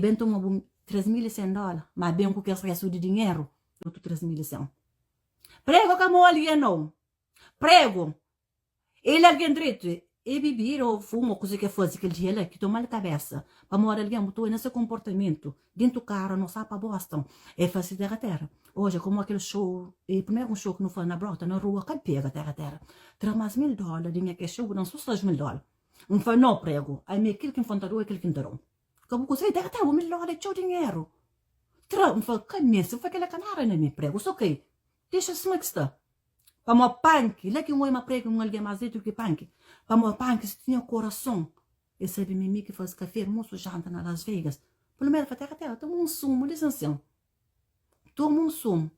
ben toma bu 3100 dóla, ma ben ku kes restu di dinheru, otu 3100. Prego ka moli e nau. Prego El algen dretu, e bibida ô fuma ô kuze ke faze kel dia la ki toma-l kabesa. Pamodi algen bu ta oja na se konportamentu dentu karu no sa pa Boston. E fase tera tera. Oja komo kel show e primeru un show ki nu faze na Brockton na rua ka pega tera tera. Tra mas 1000 dola di nha kexa bu dan so 6000 dola. N fla no pregu ami é kel ki N fla N ta dau é kel ki N ta dau. Ka bu kuze tera tera bu 1000 dola é txeu dinheru. Tra N fla ka meste N fla kela ka nada na mi pregu so kai dexa suma ki sta. Pamó panki, la ki un oi ma prega un algen más dretu ki panki. Pamó panki si tinha korason, el sabe ma é mi ki faze kafé, almosu, janta na Las Vegas. Pelu ménu fla, Téra, téra, toma un sumu, lisensia-m. Toma un sumu.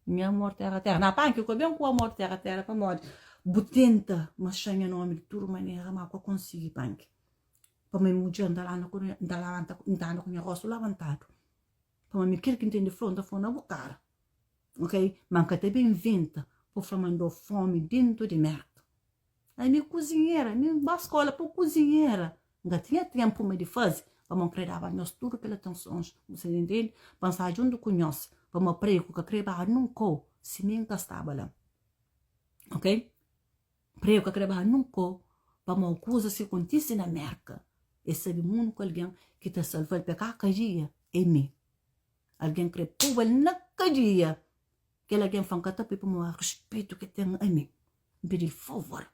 Nha amor, téra, téra. Na panki, ku ben ku amor, téra, téra, pamodi bu tenta maxa nha nómi di tudu manera, má ku ka konsigi, panki. Pamó é mudjer, N ta lanta ku, N ta labanta, N ta anda ku nha róstu labantadu. Pamó mi kel ki N ten di fla-u, N ta fla-u na bu kara. Ok ma nka ta ben inventa po fla ma ndo fomi dentu di merka ami kuzinhera mi ba skola pa kuzinhera nka tinha tempu ma di fazi pamo nkre daba nhos tudu kel atensons bu sa intende pa nsta djuntu ku nhos pamo pregu ka kre ba nun kou si mi nka staba la ok pregu ka kre ba nun kou pamo kuzas ki kontisi na merka e sabi mundu ku algen ki ta salval pe ka kadia e mi. Algen kre poba el na kadia. Kel algen fla, N ka ta poi pamodi ruspetu ki el ten ami. N pidi-l, Favor,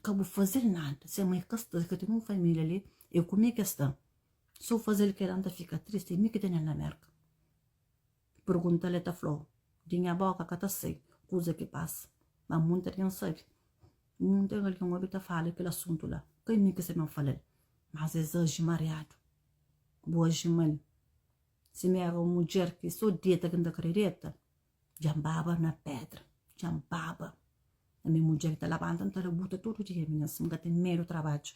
ka bu faze-l nada. Se mai ka sta, el ka ten un família li, é ku mi ki el sta. Si bu faze-l kel-la, N ta fika tristi. É mi ki tene-l na Mérka. Pergunta-l, el ta fla-u, Di nha bóka ka ta sai kuza ki pasa. Má monti algen sabe. Monti algen obi ta fala kel asuntu la. Ka é mi ki sta ben fala-l, mas es aji mariadu. Bu aji mal. Si mi era un mudjer ki so deta ki N ta kre deta, dja N baba na pedra, dja N baba. Ami mudjer ki ta labanta, N ta labuta tudu dia, minhas. N ka ten medu trabadja.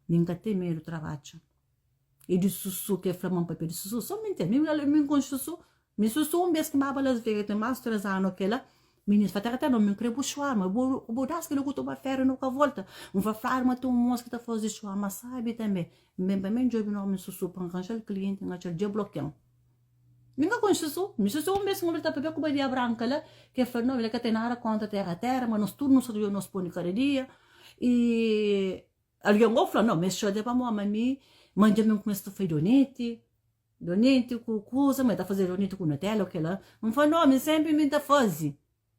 Mi N ka ten medu trabadja. E di susu ke fla ma N papia di susu, so mi N ten. Mi mi N konxe susu. Mi susu un bes ki N baba Las Vegas, ten mas 3 anu kela, Minis fla, Tera tera, mi kre bu shawarma, bu bu das kila ku toma feru nu ka volta. N fla, Fladu ma ten un mos ki ta faze shawarma sabi tanbe. N ben pa mi N djobe nomi susu pa N ranjal klienti, N atxal dja blokian. Mi N ka konxe susu. Mi susu un bes N obi-l ta papia ku Badia Branka la, ki el fla, No, el ka ten nada kontra tera tera, ma nos tudu nu sta ta djobe nos pon di kada dia. I algen go fla, No, ma es txeu pamodi ma mi, ma dja mi N kumesa ta fai doneti. Doneti ku kuza, ma el ta faze doneti ku Nutella o kela. N fla, no, mi senpri mi ta faze.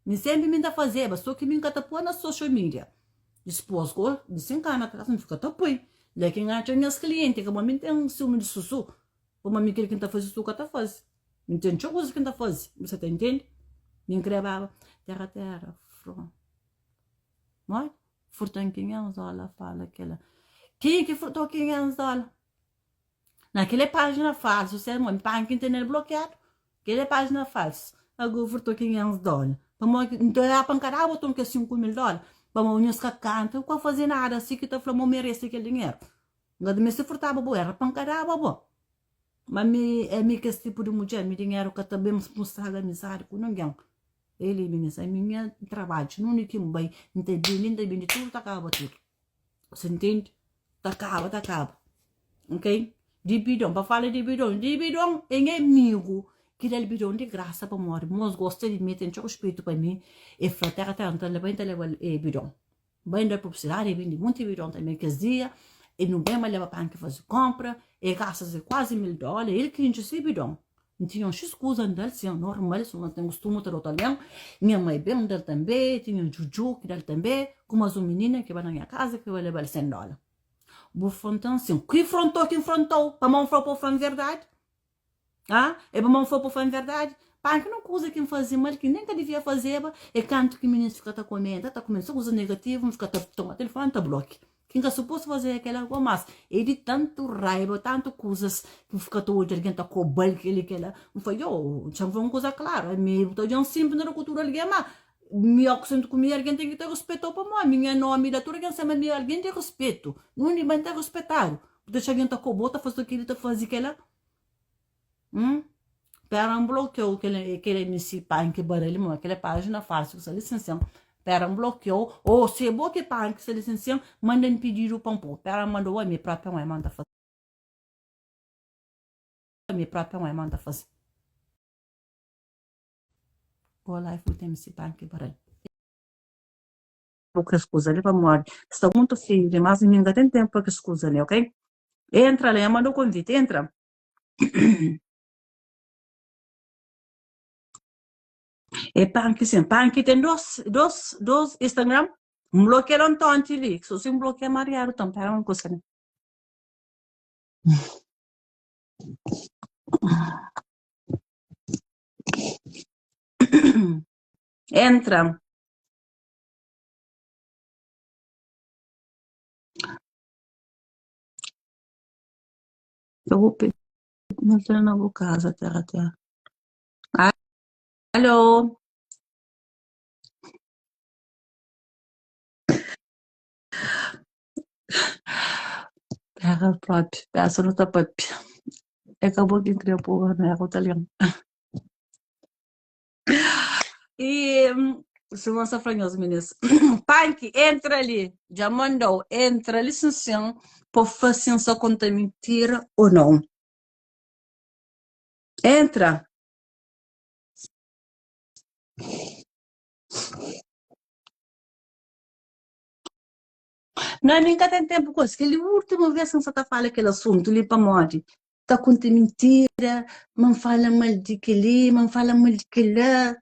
Mi senpri mi ta fazeba, so ki mi ka ta poi na social media. Dispos go, di 5 anu atras, N fika ta poi. La ki N atxa nhas klienti, ka bo mi N ten siumi di susu. Pamodi mi kel ki N ta faze susu ka ta faze. Mi ten txeu kuza ki N ta faze, bu sa ta intende? Mi N kre baba tera tera, fro. Modi? Furta-m 500 dola, fala kela. Kenha ki furta-u 500 dola? Na kel é página falsu, se mo panki N tenel blokiadu. Kel é página falsu. Ago furtou 500 dóla. Pamodi ki N ta oiaba pa N ka daba oton kes 5000 dóla. Pamodi nhos ka kanta, ka faze nada si ki ta fla ma bu merese kel dinheru. N ka ta meste furtaba bo, era pa N ka daba bo. Ma mi, é mi kes tipu di mudjer, mi dinheru ka ta ben pa N straga amizadi ku ningen. Eli, minis, ami nha trabadju, nunde ki N bai, N ta bende, N ta bende tudu, ta kaba tudu. Você entende? Ta kaba, ta kaba. Ok? Di bidon, pa fala di bidon, di bidon é nha amigu ki da-l bidon di grasa pamodi mos gosta di mi, ten txeu ruspetu pa mi. E fla, tera tera, N ta leba, N ta leba e bidon. Bai N da publisidadi, e bindi monti bidon tanbe kes dia. E nu ben, ba leba panki faze konpra, e gasta se kuazi 1000 dola, el ki intxi se bidon. N tinha un xis kuza N da-l sin, normal, suma N ten kustumu ta da otu algen. Nha mai ben da-l tanbe, tinha Djudju ki da-l tanbe, ku mas un minina ki ba na nha kaza ki ba leba-l 100 dola. Bu fronta-m sin. Ki frontou ki N frontou? Pamodi N fla-u pa bu fla-m verdadi? Ah, é pamodi N fla-u pa bu fla-m verdadi? Panki un kuza ki N faze mal ki nen ka divia fazeba é kantu ki mininus fika ta komenta, ta komenta so kuza negativu, N fika ta toma telefoni N ta blokia. Ki N ka supostu faze kela go mas é di tantu raiba, tantu kuzas ki bu fika ta odja algen ta koba-l keli kela. N fla, yo, txa-m fla un kuza klaru, ami bu ta odja-m sinpli na ku tudu algen ma mi óki xinti ku mi algen ten ki ta ruspeta-u pamodi mi nha nomi la tudu algen sabe ma mi é algen di ruspetu, undi ma N ta ruspetadu. Bu ta atxa algen ta koba-u ta faze keli ta faze kela. Hum? Pera N blokiou kel kel MC Punk baralho mo kel página falso ki sta lisensian. Pera N blokiou ou se é bo ki punk ki sta lisensian, manda-m pedidu pa N pô. Pera N mandou ami própi mãe manda faze. mi propi un ma N ta faze. Go life with MC Panki Barel. Bu kes kuza li pamodi sta mutu feio dimas mi nka ten tempu pa kes kuza li ok. Entra la nha mandau konviti entra. É panki sim panki ten dos dos dos instagram n blokia-l ontonti li so si n blokia mariadu tam pera un kusa li. Entra. Eu vou pedir entra na bu casa terra terra. Alô? Terra própria, peça no ta papia. É ka bo ki kria povo na erro italiano. E se você fala nhos minis, Panki, entra ali, já mandou, entra ali sim sim, pô fazer só conta mentira ou não. Entra. Não, mi ka ten tempu ku es. Kel últimu vez ki N sa ta fala kel asuntu li pamodi ta konta mintira, ma N fala mal di kel-li, ma N fala mal di kel-la.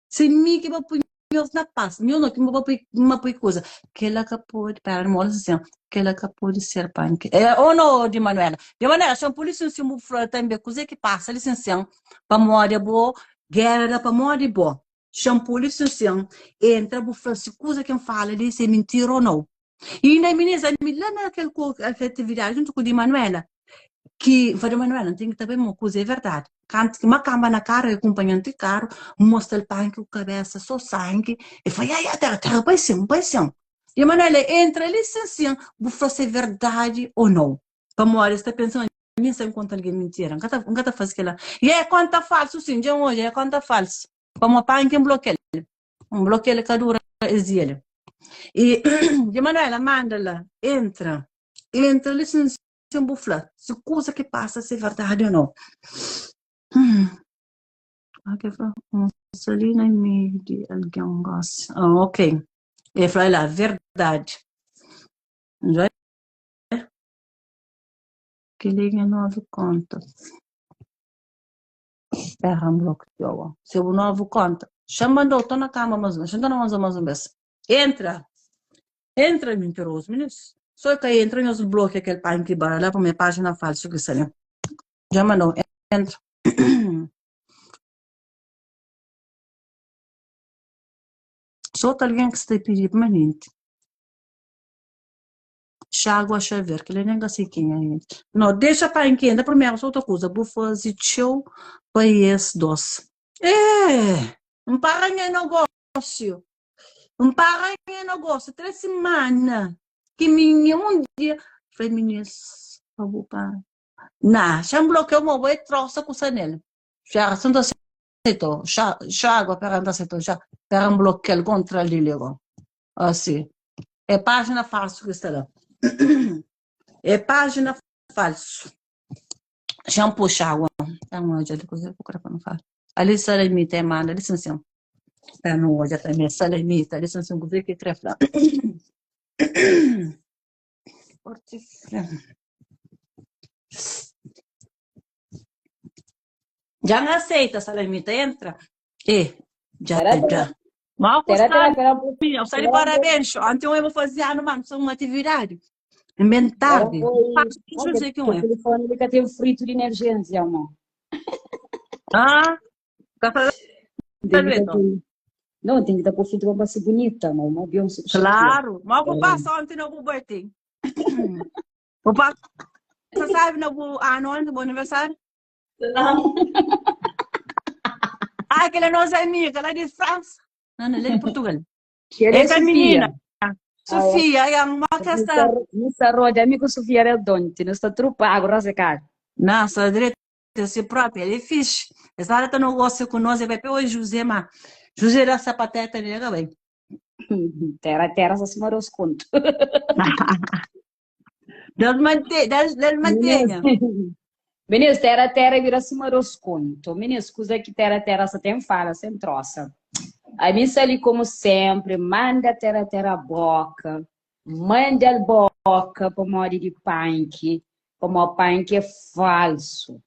Se mi ki ba pui nhos na pas, nhos no ki ba pui, ma pui kuza. Kel-la ka pode, pera, N mora sin, kel-la ka pode ser panki. É, ou no, di Manuela? Di Manuela, xa puli sin sin bu fla tanbe kuze ki pasa li sin sin, pamodi abo, gera la pamodi bo. Xanpu li sin sin entra bu fla si kuza ki N fala li si é mintira ou nau. I inda minis ami la na kel atividadi juntu ku di Manuela ki N fla di Manuela N ten ki ta bai ma kuza é verdadi. Kantu ki ma kamba na karu e kunpanhanti di karu N mostra-l panki ku kabesa so sangi e fla ya ya tera tera bai sin bai sin. Di Manuela entra li sin sin bu fla si é verdadi ou nau. Pamodi es ta pensa ma mi N sta konta algen mintira. N ka ta N ka ta faze kila. I é konta falsu sin dja N odja é konta falsu. Pamo panki N blokia-l. N blokia-l ka dura es dia li. I di Manuela manda la, entra, entra li sin sin bu fla si kuza ki pasa si é verdadi ou nau. Ok, fla, N sta li na meiu di algen gosi. Ah, ok. E fla la, verdadi. Dja Kel-li é nha novu konta. Terra N blokiou. Se bu novu konta. Xa N mandou, tô na kama mas un. Xa N ta na mas un, mas un bes. Entra! Entra, mintirozu. Minis, so ka entra, nhos blokia kel panki bara la pamodi é pájina falsu ki sta li. Dja mandou, entra. So ta algen ki sta pidi pa minti. Xagu a Xavier, kel-li nen ka si kenha inda. No, dexa pa N kenda primeru, so otu kuza, bu faze txeu pa es dos. Eh! N para nha nogósiu, N para nha nogósiu 3 simana ki mi nha un dia fla minis pa bu para. Na, xa N blokiau ma bo é trosa ku sa nel. Xa N ta asetou, xa Xagu pera N ta asetou, xa pera N blokial kontra li li go. Asi. É pájina falsu ki sta la. É pájina falsu. Xa-m puxa água. Xa-m odja li kuzê ku kre pa nu fala. Ali Salamita e manda li sin sin. Pa nu odja tanbê Salamita li sin sin kuzê ki kre fla. Forti fla. Dja N aseita Salamita entra. E, dja Será que dja. Mal será sta que será minha, está de será parabéns. Ontem eu vou fazer ano, mano, só uma atividade. Bem será tarde. foi Faço ah, não que, sei que que um é. telefone ele tem frito de emergência, irmão. Ah, tá fazendo Tem que então. ter, não, tem que estar com filtro para ser bonita, mas uma Beyoncé com Shakira. Claro. Mas vou É. passar ontem no birthday. Vou passar, sabe, no ano ontem, bom aniversário. Não. Ah, aquela nossa amiga lá de França. Não, não, lá de Portugal. Que ela é Essa menina, Sofia. Sofia, é uma que está. Nessa roda, amigo Sofia era donte, não está trupa, agora se cara. Nossa, direito, si própria, ele é fixe. Essa hora tá no gosto com nós, é vai para hoje, José, mas José da sapateta, né, bem. Terra, terra, só se mora os contos. Deus mantém, Deus, Deus mantenha. Minis, tera tera bira sima dos kontu. Minis, kuza ki tera tera sa ten fala sen trosa. Ami sta li komu senpri, manda tera tera boka, manda-l boka pamodi di panki, pamodi panki é falsu.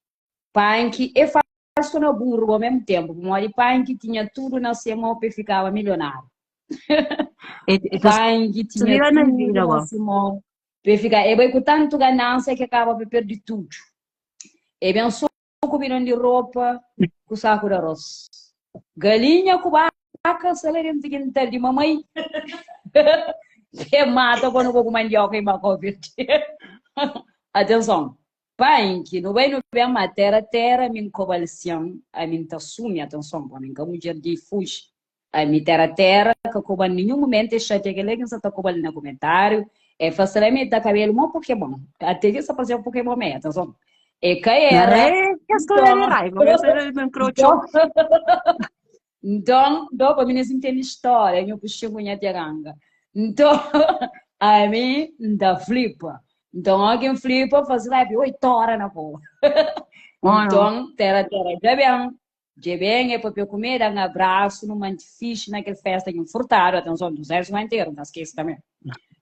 Panki é falsu na burru ao mesmu tenpu, pamodi panki tinha tudu na se mô pa e fikaba milionáriu. Panki tinha tudu na se mô Pa e fika, e bai ku tantu ganansia ki e kaba pa perdi tudu. E ben so ku bidon di ropa ku saku di aros. Galinha ku baka sta la dentu kintal di mamai. E mata pa no bo ku mandioka i makau verdi. Atenson, panki, nu bai nu ben ma tera tera mi nkobal sian, ami nta sumi, atenson, pa mi nka mudjer di fuji. Ami tera tera ka koba-l ninhun mumentu e xatia kel-la ki N sa ta koba-l na kumentáriu e fla sela mi ta kabelu mo pokemon ate ki sa parse pokemon mé atenson e ka era nton nton pa mi nes ntende stória nhu ku xingu nha tia ganga nton ami N ta flipa nton óki N flipa N fase rap 8 ora na koba nton tera tera dja ben Dje ben e papia ku mi, e da-m abrasu, nu manti fixi na kel festa ki N furtadu, atenson, 250 eru, N ta skese tanbe.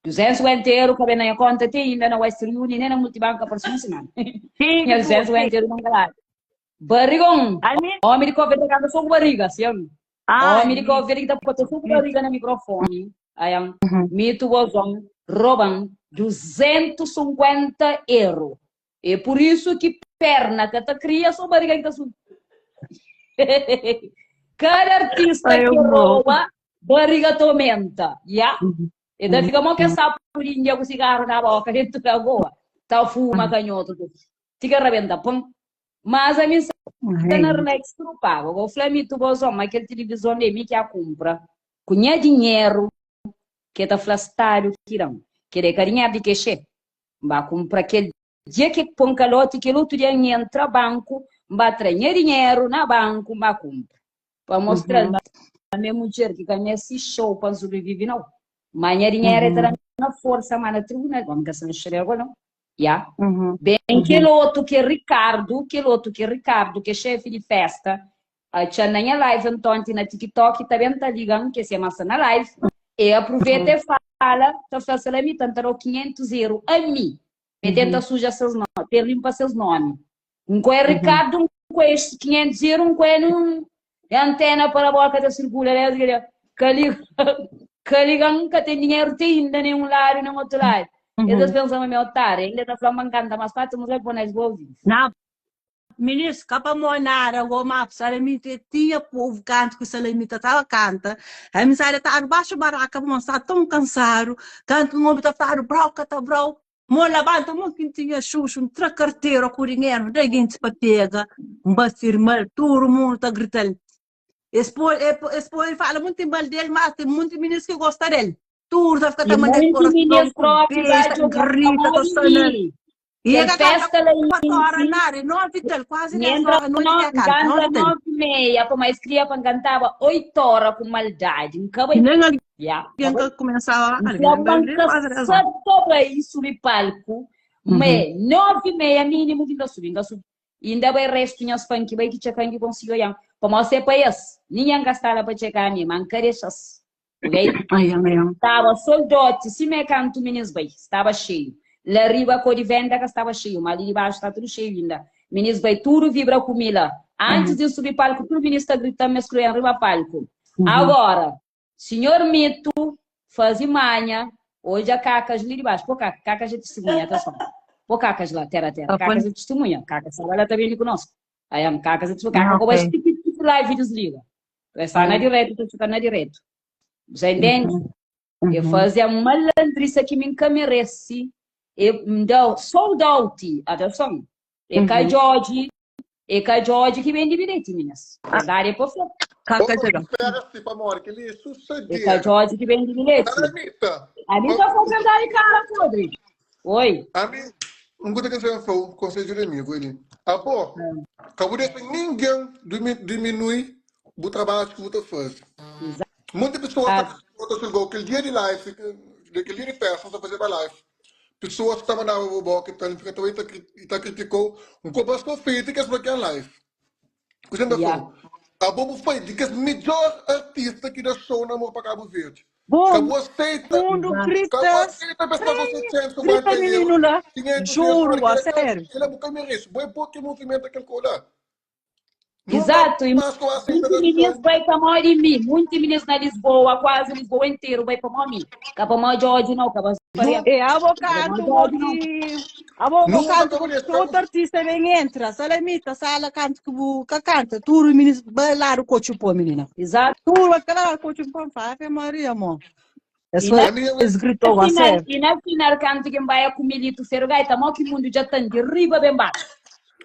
250 eru ka ben na nha konta te inda na Western Union, nen na Multibanku ka parse un simana. Nha 250 eru nunka dadu. Barigon! Omi di Cabo Verde ta kanta so ku bariga, siam. Omi di Cabo Verde ki ta papia so ku bariga na mikrofoni, aian, mi tu bozon, roba-m 250 eru. É pur isu ki perna ka ta kria, só bariga ki ta subi. Kada artista Ai, ki eu morro. roba, bariga ta aumenta. Ya? E ta fika mo ke sapu di Índia ku sigaru na boka dentu da goa, ta fuma kanhotu tu, ti ke rabenta pum. Mas ami N sta na relax tudu pago. Bo fla mi tu bozon, ma kel tilivizon li é mi ki a kunpra ku nha dinheru ke ta fla stadu ki dan. Kel é ka dinheru di kexe. N ba kunpra kel dia ke pon kaloti, kel otu dia N entra banku, N ba tra nha dinheru na banku, N ba kunpra. Pa mostra-l ma mi é mudjer ki ka meste xou pa N sobrivive nau. Ma nha dinheru e ta da-m na forsa, ma na tribunal, bo N ka sta mexer ku el nau. Ya. Ben kel otu ki é Ricardo, kel otu ki é Ricardo, ki é xefi di festa, Atxa-m na nha live antonti na TikTok ta ben ta liga-m ke se ma sta na live e apruveta e fala ta fla Salamita N ta da-u 500 eru ami pe tenta suja ses nomi pe limpa ses nomi N koe Ricardo N koe es 500 eru N koe nun e antena parabólika ta sirkula la es ka liga ka liga-m ka ten dinheru te inda nen un ladu nen otu ladu es ta pensa ma mi é otária inda ta fla-m ma N kanta mas 4 múzika pa pô na es bo vivu. Minis, ka pa mo nada go ma salamita e tinha povo kantu ki salamita tava kanta amizadi ta baxu baraka mo sta tão kansadu kantu un omi ta fladu brau ka ta brau mo labanta mo ki tinha xuxu ntra kartera ku dinheru da gentis pa pega nba firmal tudu mundu ta grital es poi es poi fala munti mal del mas ten munti minis ki gosta del tudu ta fika E ta mandal munti korason minis ku propi ba besta djoga grita ta pamodi sana mi. E Kel ka kanta festa la 4 ora inti, nada, é 9 e tal, quase N 10 entra ora, noite no, que N canta, kanta 9 e tal. 9 e meia, pamodi es kria pa N kantaba 8 ora ku maldadi. N ka bai. Nem alguém Ya, N ka bai. que começava, N alguém fla nem ma N bem, ka quase 10 sa horas. ta bai subi palku, ma é 9 e meia minimu ki N ta subi. N ka subi. Inda bai restu nhas fan ki bai ki txeka-m ki konsigi oia-m. Pamodi se pa es, ningen ka sta la pa txeka ami, ma N ka dexa-s. Ok? Ai, ai, ai. Staba soldote sima é kantu minis bai. Staba xeiu. La riba ko di venda ka staba xeiu, ma li di baxu sta tudu xeiu inda. Minis bai tudu vibra ku mi la. Antis di N subi palku tudu minis ta grita-m es kria-m riba palku. Agora, sinhor Mito faze manha, odja kakas li di baxu. Po kaka, kakas é tistimunha, atenson. Po kakas la, tera tera. Kakas é tistimunha. Kakas staba la ta bende ku nos. Aiam, kakas é tistimunha. Kaka ko bai spiti live disliga. Es sta na diretu, ta fika na diretu. Você entende? E faze a malandriça ki mi nka merece. E mda sold out. Atenção. E ka Jorge, e ka Jorge ki bende bilhete, meninas. Verdade é pa fla. Ka Ô, txega. espera si pa mori, kel-li é E ka susadeira. Jorge ki bende bilhete. Salamita, Ali ta fla verdade cara podre. Oi. ami, N ku ta pensa ben fla-u konsedju di amigu li. Abo, ka bu dexa ningen diminui bu trabadju ki bu ta faze. Monti pesoas ta Exato. ta julga-u kel dia di live, kel dia di festa, bu ta fazeba live. Pessoas que ta mandaba bo boka e tal, fica ta bai e ta criticou. Um copa só feito que es bloqueia live. Ku gente Yeah. fala, abo bu foi de kes melhor artista que dá show na Amor pa Cabo Verde. Bom Ka bu aceita, mundo Exato. ka bu grita, aceita pessoa com 700, grita 50 menino euros, lá, 500 euros, juro, a aquela, sério. aquela bu ka merece. Bo é pouco que movimento aquele colar. Nunca Exato, e mais que eu aceita muitos dar meninos show. vai para mó de mim, muitos meninos na Lisboa, quase Lisboa inteiro vai para mó mim. Cá para mó de ódio não, cá para Nu- É, abo cá para mó canto de mo ódio não. que abo bo Nunca canto ka ko bu deixa, outro artista vem entra, salamita, sala canto que bu ka canta, tudo menino bailado cocho pô menina. Exato. Tudo aquela cocho pô, Ave Maria, mo. E Esse na foi, A minha, eles gritou a final, sério. e na final canto quem vai com milito ferro gaita, mó que mundo já tem de riba bem baixo.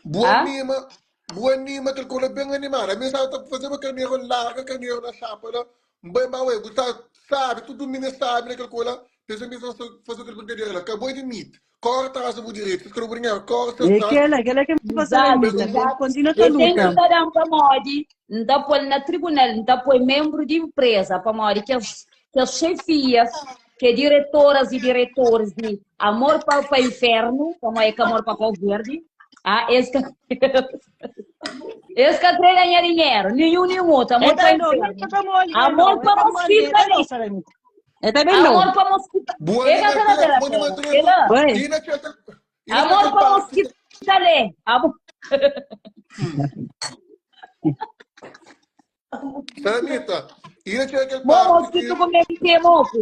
boa Ah? anima, boa anima, aquele cola bem animado. A minha sabe tá fazendo uma carneiro larga, carneiro na chapa lá, bem mal, é, você sabe, tudo menino sabe naquele cola, pensa mesmo fazer aquele brincadeira lá, acabou de mito. Corre atrás do direito, se quer brincar, corre É atrás. aquela, aquela que me passou Exato, salamita, ele exato. continua a E tem que luta. dar um para modi, não pôr na tribunal, não pôr membro de empresa para modi que as, que as chefias, que diretoras e diretores de Amor para o Inferno, como é que Amor para o Verde, ah, esse que esse que quer ganhar dinheiro, nenhum nem outro, Amor É para o não, Inferno. não tá mole, Amor não, para é tá mole, mosquito é não, ali. salamita. É também não. Amor para mosquito. Boa É que anima, tá na boa anima, tela. Ela, Oi. e na tinha e na amor tinha para parte. mosquito ali. Amor. Salamita, e na tinha aquele Bom, parte mosquito que como é que é, moco?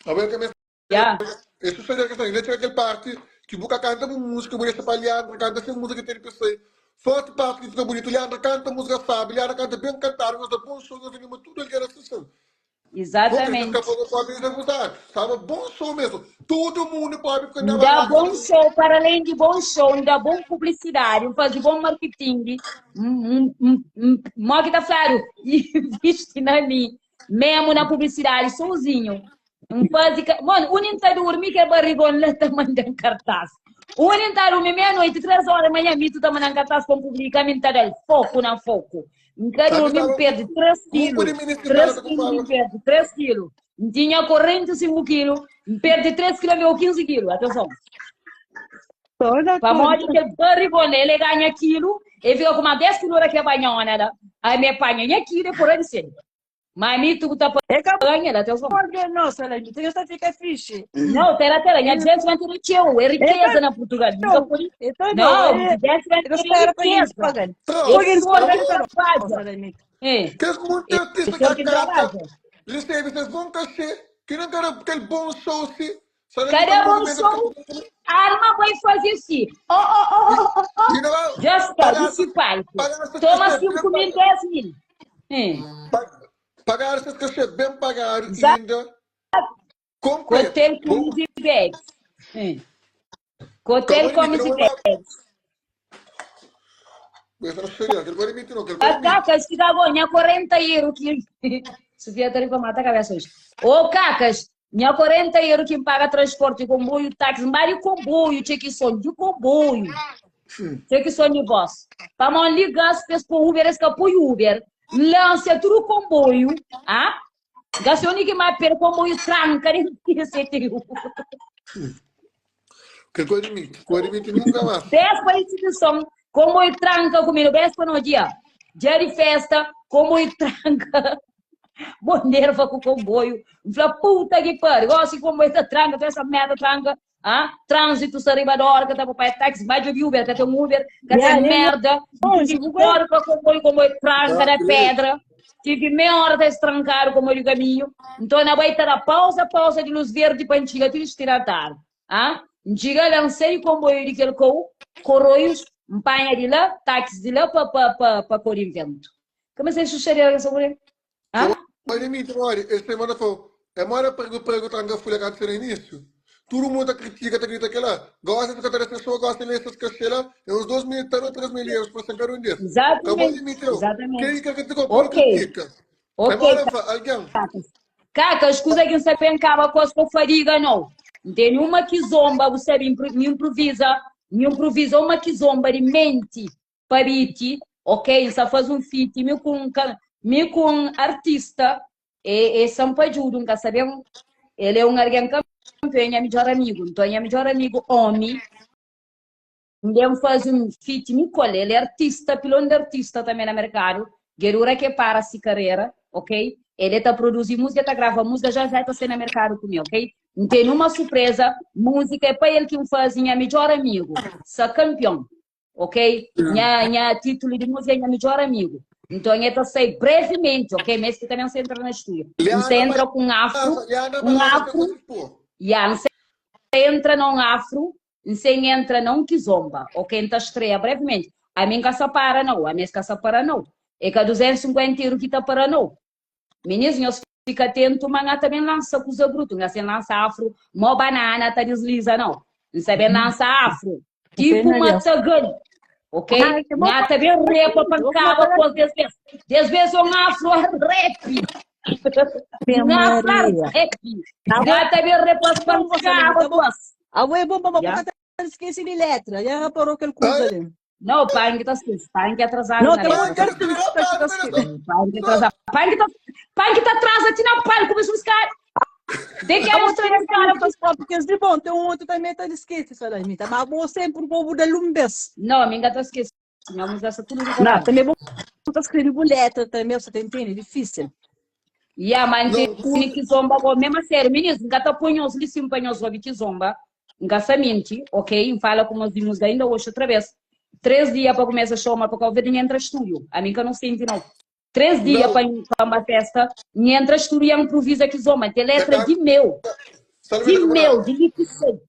a ver que me Já. Isso seria a questão. Ainda tinha aquele parte que Buca canta uma música bonita para Leandro, canta essa música que tem que ser. Forte parte que fica bonito. Leandro canta música sabe, Leandro canta bem cantado, mas dá bom som, nós anima tudo ali era sessão. Bom, que Exatamente. fica falando com a mesa, sabe? Bom som mesmo. Todo mundo pode ficar na Dá bom show, para além de bom show, dá bom publicidade, faz bom marketing. Mó que tá claro, investe na mim, mesmo na publicidade, sozinho. Um faz, mano, o nem tá dormir que é barrigão lá tá mandando cartaz. O nem tá dormir meia-noite, 3 horas da manhã, mito tá mandando cartaz com publica, mim tá dando foco na foco. Nunca Sabe, dormi, tava perde 3 grupo quilos. de meninas que 3 tava com quilos, me fala. perde 3 quilos. Tinha 45 quilos, perde 3 quilos, meu 15 quilos. Atenção. Toda Para conta. modo que ele barrigona, ele ganha quilo, ele fica com uma 10 quilos aqui a banhona, né? Aí me apanha minha quilo e por aí sim. Mas mim tu tá É que ganha, atenção. pode não, salamita, que fica fixe. Não, pera, pera, minha 250 é É riqueza na Portugal. Nunca não, pode. então não, Não, é, 250 eu é espero para eles riqueza. pagarem. Não, Porque eles Esse senhor pagam, que não, trabalha. salamita. É. Que muito artista Esse senhor que que canta, trabalha. recebe esses bons cachê, que não quer aquele bom show, se. Salamita Cada bom movimenta show, a alma vai fazer assim. Oh, oh, oh, oh, oh, E não vai oh. Já está, pagar, desse palco. pagar esses Toma cachê 5 bem mil, pagado. 10 mil. É. Pagar esses cachê bem pagado e Exato. ainda completo. Hotel Bom, comes e bebes. É. Hotel acabou de comes mentir, e não vai. bebes. Essa não seria, aquele pode mentir, não, aquele A pode mentir. Cacas que dá bom, minha 40 euros que. Sofia tá para matar a cabeça hoje. Ô, Cacas, minha 40 euros que paga transporte, comboio, táxi, vários comboio, tinha que sonho de comboio. Tinha que sonho de boss. Para mão ligar, se fez com Uber, esse capô Uber. Lança tudo comboio, ah? Gastione que mais per comboio tranca, nem tinha sentido. Aquele pode mentir, pode mentir nunca mais. 10 para a instituição, comboio tranca comigo, 10 para no dia. Dia de festa, comboio tranca. Bom nerva com o comboio. Fala, puta que pariu. Gosto de comboio tá tranca, tu essa merda tranca. Ah? Trânsito, sariba da hora, que tá papai táxi, vai de Uber, que tem um Uber, que Yeah, tem nem merda. longe, Tive hora para comboio, comboio tranca da pedra. Tive meia hora de estrancar o comboio de caminho. Então, na baita da pausa, pausa de luz verde para antiga, tudo estirar tarde. Ah? Antiga, lancei o comboio de aquele com corroios, empanha de lá, táxi de lá para pa, pa, pa Corinvento. Como é que se chama sobre? Ah? Pode mentir, olha, essa semana foi. É mora prego, prego, tranca folha que no início. Todo mundo critica, tá grita aquela. Gosta de cantar essa pessoa, gosta de ler essas cachê lá. É uns 2 mil, tá, 3 mil euros para sacar um desses. Acabou de Exatamente, mentir. exatamente. Quem que critica, pode Ok, critica. É ok, mora, alguém. Cacas. Cacas, escusa que não sabe acaba com a fadiga, não. Não tem nenhuma que zomba, você me improvisa, me improvisa uma que zomba de mente para biti, ok? Só faz um feat, me com, me com artista, é, é Sampajudo, nunca sabemos. Ele é um alguém que kanpion, é nha midjór amigu. Nton, nha midjór amigu ómi, N ben faze un feat mi ku el. El é artista, pilon di artista tanbe na merkadu. Gedura ke para si karera, ok? El é ta produzi múzika, el ta grava múzika, já já el ta sai na merkadu ku mi, ok? N tene uma surpresa, múzika é pa el ki N faze, nha midjór amigu, sa kanpion, ok? Nha, nha titulu di múzika é nha midjór amigu. Nton el ta sai brevimenti, ok? Meste tanbe N sa entra na stúdiu. N sa Liana entra ku un afru, Barbosa, Liana un Barbosa afru, ta faze ya, N sa entra na un afru N sen entra na un kizomba, ok N ta strea brevimenti Ami N ka sa para nau, ami es ka sa para nau E ka 250 iru ki ta para nau Minis nhos fika atentu ma N ta ben lansa kuza brutu N ka sen lansa afru mo banana ta disliza nau N sa ben lansa afru tipo matagal ok N ta ben repa pa N kaba ku es des bes Des bes un afru a rap N afru a rap N ta ben repa pa N kaba ku es Abo é bom pa Ya. ka ta skese di letra. Já reparou kel kuza Ai, li? Não, pang ta skese. Pang atrasado Não, na tem letra. muito artista que ta skese. Pang atrasado. Pang ta, pang ta atrasa ti na palco, mas os caras. De que Abo mostra tem esse cara. artistas próprios que de bom, tem um outro também tá esquece, Salamita. Mas bo sempre o povo da lumbes. Não, minha ta esquece. Minha música essa tudo Não, decorado. também bom tá escreve bu letra também, você tá entende? É difícil. Ya, mas Não, ntene kuza. ki zomba go mesmo a sério. Meninos, nka ta põe nhos li sim pa nhos obi ki zomba. Nka sa minti, ok? N fala ku meus dimos ainda hoje outra vez. 3 dia pa começa show, mas pa Cabo Verde n entra estúdio. A mim ka não sente não. 3 dia Não, pa pa uma festa, n entra estúdio e improvisa ki zomba. Tem é letra tá. de meu, Sabe de da meu, namorada? de mi que sei.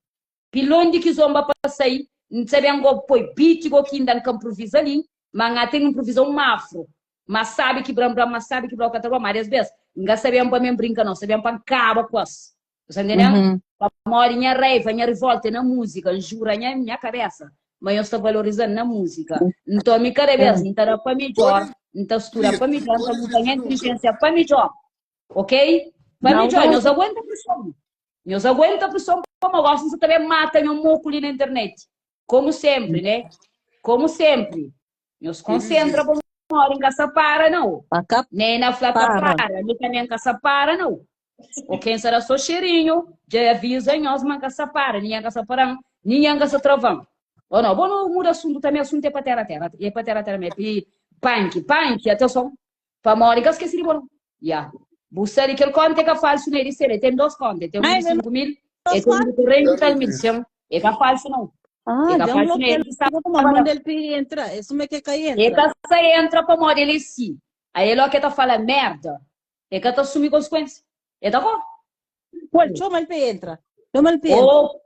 Pilon di kizomba pa sai, N ta ben go poi beat go ki inda N ka nprovisa li, ma N ate nprovisa un afro. Ma sabi ki bran bran, ma sabi ki brau ka ta brau, ma des bes N ka sa ben pa mi N brinka no, sa ben pa N kaba ku es. Bu sa ntenden? Pamodi nha raiva, nha rivolta é na múzika, N jura nha nha kabesa ma nhos ta valoriza-m na múzika. Nton mi kada bes N ta da pa midjor, N ta studa pa midjor, N ta uza nha intelijensia pa midjor. Ok? Pa midjor, nhos aguenta preson. Nhos aguenta prison pamo gosi nsa ta ben mata nho moku li na internet. Como sempre, né? Como sempre. Nhos concentra pa mori nka sa para não. Pa ka Nena fla ka para. para, mi também nka sa para não. O quem será só cheirinho, já avisa nhos, mas nka sa para, ninguém nka sa paran, ninguém nka sa travan. Ou não, bom, não muda assunto também, assunto é pa terra terra, é pa terra terra mesmo, e punk, punk, atenção, Pamodi ka skese di bo nau. Ya. Bu sabe kel konta é ka falsu na e di sel. E ten dos konta. E ten un di 5 mil, e ten un di 40 e tal mil. Sen, e ka falsu nau. E Ah, ka dja falsu na blokia el ki staba Como la. manda el pe entra. É suma ke ka E entra. ka sa entra pamodi el é si. Aí el oki ta fala merda, e ka ta asumi konsekuensia. E ta kore. Pol, txoma el pe entra. Txoma el pe entra. Ô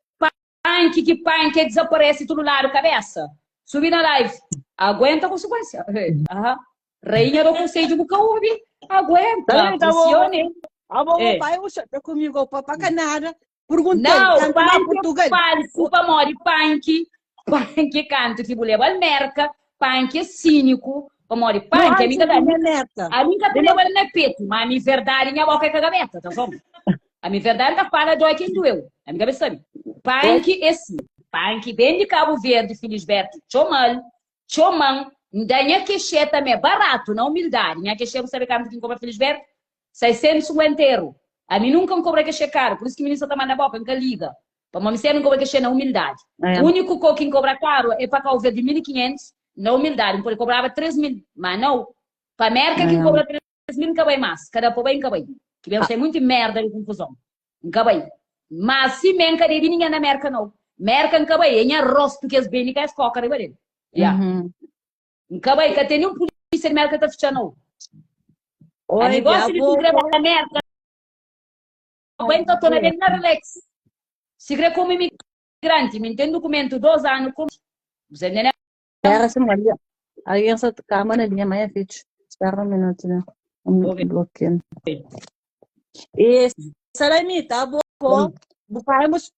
Panki ki panki é desaparece tudo lado cabeça subi na live aguenta consequência aham rainha do conselho bu ka obi aguenta Também tá bom. pressione Ah, bom, é. pai, o tá comigo, papá canada. Perguntei, Não, canto lá panki é Portugal. falso pamodi panki panki kantu ki bu leba al merka panki é cínico pamodi Não, panki ami antes ka de ta minha neta. ami ka ta De uma leba na petu ma ami verdade nha boca é kagabeta tá som Ami verdade nta fala dói ken doeu. Ami ka be sabe. Panki é si. Panki ben di Cabo Verde, Felisberto txomal, txoman, nda nha kexê tamé barato, na humildade. Nha kexê bu sabe kantu ki nkobra Felisberto? 650 euro. Ami nunka nkobra kexê karu, por isso ki minista sa ta manda boka, nka liga. Pamo mi sempre nkobra kexê na humildade. Único ko ki nkobra karu é pa Cabo Verde 1500, na humildade. Npode kobraba 3000, ma nau. Pa Merka ki nkobra 3000 nka bai mas, ka da pa bai nka bai. Ki ben sai munti merda di konfuzon. Nka bai. Mas si me nka debi ningen na Merka nau. Merka nka bai, é nha rostu ki es bende ka es koka riba del. Ya. Nka bai, ka ten nin pulisia di Merka ta fitxa nau. Ami Oi, gosi di bo, si kre bai na Merka, bai nta torna ben na relax. Si kre komu imigranti, mi nten dukumentu dos anu ku. Bu sa ntende? Espera sim, olha. Alguém só calma na linha, mas é fixe. Espera um minuto, né? Um Ok. bloqueio. E Salamita, bo, bo, bu pai mos.